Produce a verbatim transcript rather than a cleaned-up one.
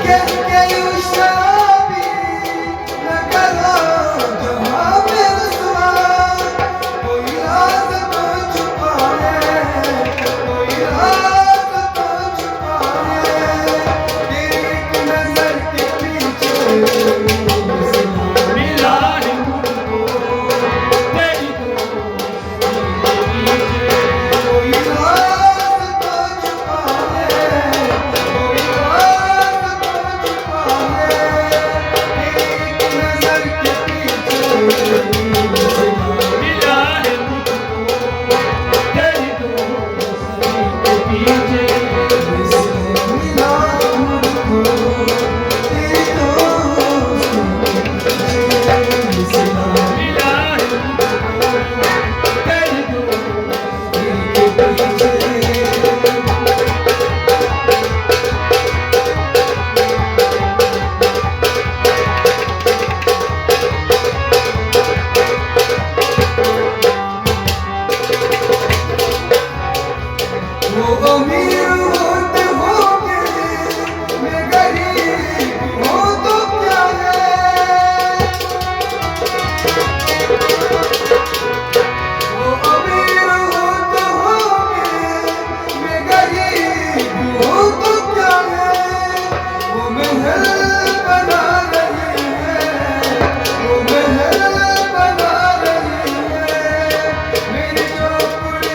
کہہ کے یوٗ شرابی، نہ کرو جہاں پہ رسوا۔ کوئی راز تو چھپا ہے، کوئی راز تو چھپا ہے، تیری ایک نظر کے پیچھے ملا ہے مجھ کو تیری دوستی کے پیچھے۔ کوئی راز تو چھپا ہے، کوئی راز تو چھپا ہے، تیری ایک نظر کے پیچھے ملا ہے مجھ کو تیری دوستی کے پیچھے۔ وہ امیر ہوتے ہوں گے، میں غریب ہوں تو کیا ہے؟ وہ امیر ہوتے ہوں گے، میں غریب ہوں تو کیا ہے؟ وہ محل بنا رہی ہے، وہ محل بنا رہی ہے، میری جھوپڑی